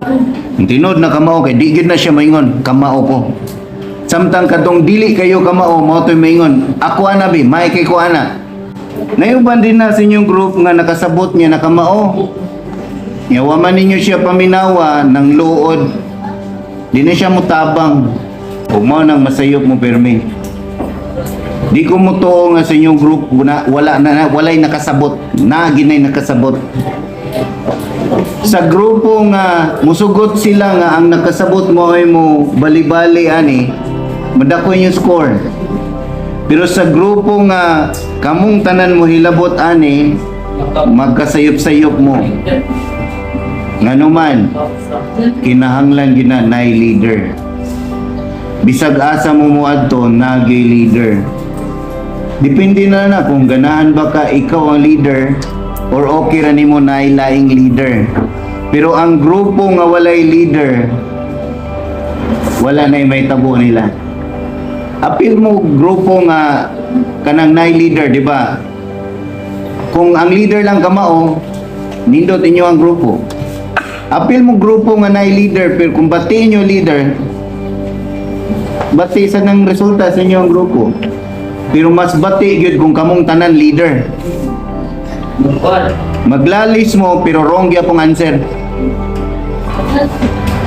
Ang tinuod na kamao kay di gyud na siya maingon, "Kamao ko." Samtang kadtong dili kayo kamao, mao to'y maingon, "Ako ana bi, may kay ko ana." Nayuban din na sa inyong group nga nakasabot niya na kamao. Nya wa man ninyo siya paminawa ng luod. Di na siya mutabang. Ug mao nang masayop mo permi. Di ko mo tuo nga sa inyong group na wala na walay nakasabot. Na ginay nakasabot. Sa grupo nga musugot sila nga ang nakasabot mo ay mo bali-bali ani, madako yung score. Pero sa grupo nga kamong tanan mo hilabot ani, magkasayop-sayop mo. Ngano man, kinahanglan gina nay leader. Bisag asa mo moadto, nagay leader. Depende na na kung ganahan ba ka ikaw ang leader or okay ra nimo naay laing leader. Pero ang grupo nga walay leader, wala na may tabo nila. Apil mo grupo nga kanang nay leader, di ba? Kung ang leader lang kamao, nindot inyo ang grupo. Apil mo grupo nga nay leader, pero kung bati inyo leader, bati sa nang resulta sa inyo ang grupo. Pero mas bati gyud kung kamong tanan leader. Maglalis mo pero wrong gyapong answer.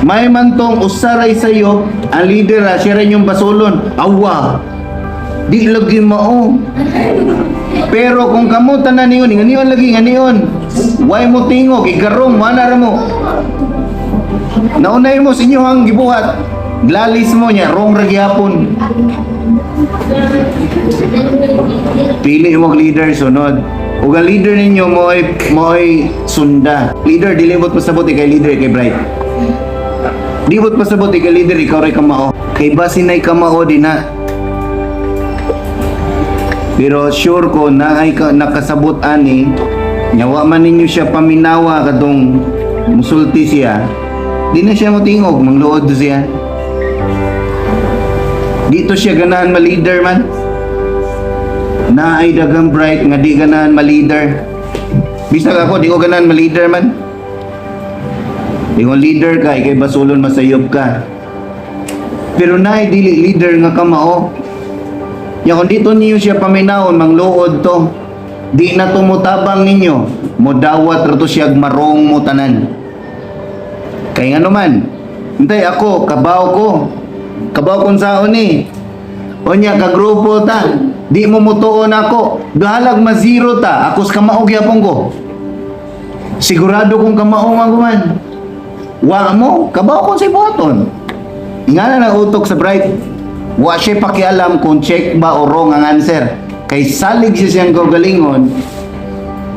May man tong usaray sa'yo, ang leader ah, siya rin yung basulon. Awa! Di lagi mao. Pero kung kamo tanan niyon, nganiyon lagi, nganiyon. Way mo tingog, igarong, mana ra mo. Naunay mo sa inyo ang gibuhat. Glalis mo niya, wrong ra gyapon. Pili mo og leader sunod. Ug ang leader ninyo mo'y sunda. Leader dili mo pasabot kay leader kay bright. Di mo pasabot kay leader ikaw ray kamao. Kay basin nay kamao din na. Pero sure ko na ay ka, nakasabot ani nya wa man ninyo siya paminawa kadtong musulti siya. Di na siya motingog, mangluod siya. Dito siya ganahan ma-leader man. Na ay daghang bright nga di ganahan ma-leader. Bisag ako, di ko ganahan ma-leader man. Di ko leader ka, ikay basulon masayop ka. Pero naay dili leader nga kamao. Ya kung dito niyo siya paminawon, mangluod to. Di na tumutabang ninyo, modawat ra to siya marong mo tanan. Kay ngano man, hintay ako, kabaw ko. Kabaw kung saon ni. Onya kagrupo ta, di mo mutuon ako. Gahalag ma zero ta, ako sa kamao gyapon ko. Sigurado kong kamao man ko man. Wa mo, kabaw kung sa buhaton. Nga na ng utok sa bright. Wa siya pakialam kung check ba o wrong ang answer. Kay salig siya siyang kaugalingon,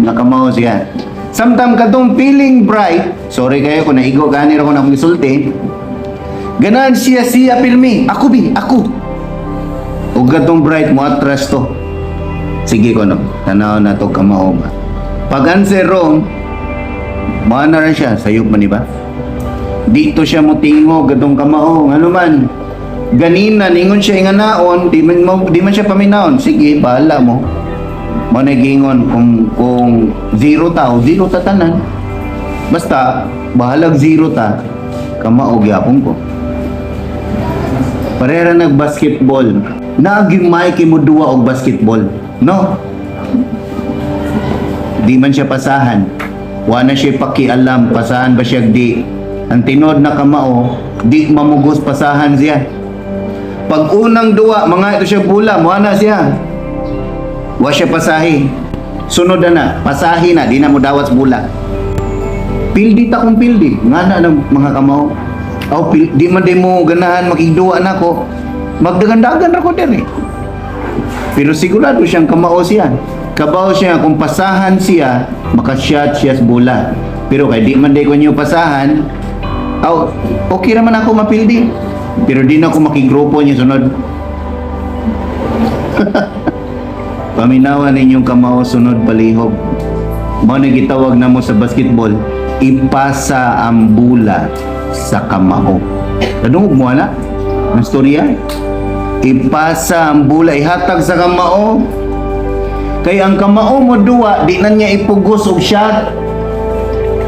nakamao siya. Samtang katong feeling bright, sorry kayo kung naigo gani ra ko na akong gisulti. Ganahan siya siya pirmi. Ako bi, ako. Ug katong bright mo atras to. Sige ko no, tanaw na to kamao ba. Pag answer wrong, mana ra siya, sayop man, di ba? Dito siya mo tingog katong kamao, ngano man. Ganina ningon siya inganaon, di man siya paminawon. Sige, bahala mo. Mo na gingon kung zero ta o zero ta tanan. Basta bahalag zero ta, kamao gyapon ko. Parera nag-basketball. Naging may mo duwa og basketball. No? Di man siya pasahan. Wa na siya pakialam pasahan ba siya di. Ang tinod na kamao, di mamugos pasahan siya. Pag unang duwa, mga ito siya bula, muha na siya. Wa siya pasahi. Sunod na na, pasahi na, di na mo dawat sa bula. Pildi ta kung pildi. Nga na ng mga kamao. Aw, di man di mo ganahan makigduwa na ko. Magdagandagan ra ko diri. Pero sigurado siyang kamao siya. Kabaw siya kung pasahan siya, makashot siya sa bola. Pero kay di man di ko niyo pasahan, aw, okay raman ako mapildi. Pero di na ako makigrupo niya sunod. Paminawan ninyong kamao sunod palihog. Mao na gitawag na mo sa basketball, ipasa ang bula sa kamao. Kadungog mo ana? Ang storya? Ipasa ang bula, ihatag sa kamao. Kay ang kamao mo duwa, di na niya ipugos og shot.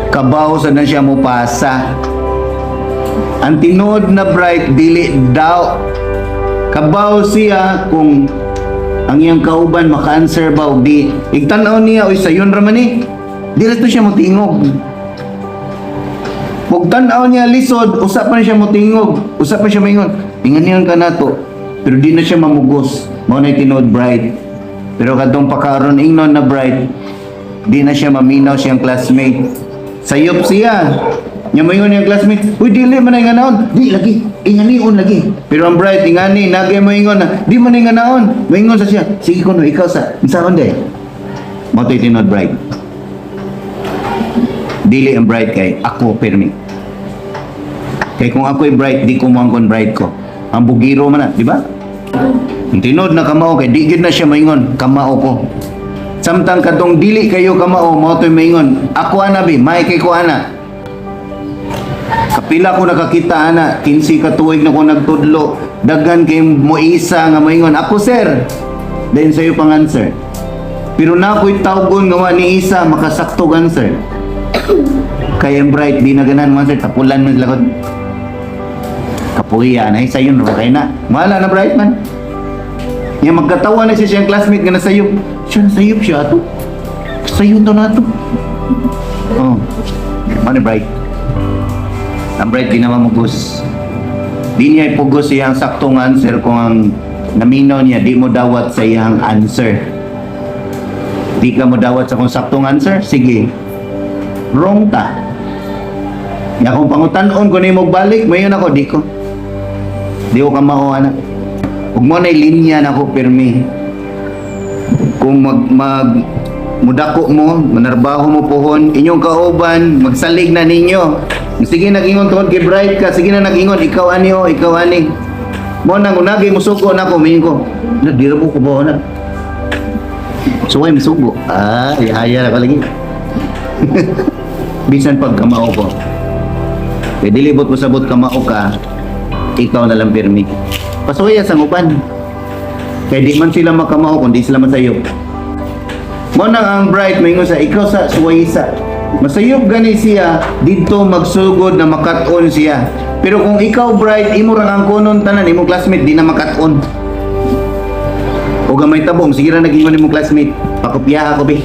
Kabaw sa na siya mo pasa. Ang tinuod na bright, dili daw kabaw siya kung ang iyang kauban maka-answer ba o di. Igtan-aw niya, "Uy, sayon ra man ni." Di ra to siya motingog. Pag tan-aw niya lisod, usa pa na siya motingog, usa pa siya maingon, "Inganiyon ka nato." Pero di na siya mamugos. Mao na tinuod bright. Pero kadtong pakaron ingnon na bright, di na siya maminaw siyang classmate. Sayop siya. Nya moingon niyang classmate, "Uy, dili man na inganaon." "Di lagi, inganion lagi." Pero ang bright, ingani, nagay moingon na, "Di man na inganaon." Moingon sa siya, "Sige kuno, ikaw sa, unsaon day?" Mao to'y tinuod bright. Dili ang bright kay ako pirmi. Kay kung ako'y bright, di ko moangkon bright ko. Ang bugiro man na, di ba? Ang tinuod na kamao kay di gyud na siya maingon, "Kamao ko." Samtang kadtong dili kayo kamao, mao to'y maingon, "Ako ana bi, may kay ko ana." Kapila ko nakakita ana, 15 ka tuig na ko nagtudlo, daghan kay mo isa nga moingon, "Ako, sir." Then sayo pang answer. Pero na ako'y tawgon nga wa ni isa makasakto answer. Kaya ang bright, di na ganahan mo answer, tapulan mo sila ko. Kapuya na, sayon ra kay na. Wala na bright man. Nya magkatawa na siya siyang classmate nga nasayop. Siya nasayop siya ato. Sayon to na to. Oh. Mao bright. Ang bright di naman mugos. Di niya ipugos iyang saktong answer kung ang naminaw niya di mo dawat sa iyang answer. Di ka mo dawat sa kung saktong answer, sige. Wrong ta. Ya kung pangutan-on ko nimo balik, mayon ako di ko. Di ko kamao ana. Ug mo na linya na ako pirmi. Kung mag mag mudako mo, manarbaho mo pohon, inyong kauban, magsalig na ninyo. Sige nag-ingon tungod kay bright ka, sige na nag-ingon, "Ikaw ani o, ikaw ani." Mo nang unagi musugo na ako, mayon ko. "Na di ra mo ko ba na?" So why musugo? Ah, ihaya na ko lagi. Bisan pag kamao ko. Kay dili bot mo sabot kamao ka, ikaw na lang pirmi. Pasuya sa uban. Kay di man sila makamao kung di sila masayop. Mo nang ang bright maingon sa ikaw sa suway sa. Masayop gani siya didto magsugod na makat-on siya. Pero kung ikaw bright, imo ra ang kunon tanan, imong classmate di na makat-on. O gamay tabong, sige ra nag-ingon imong classmate, "Pakopyaha ko be."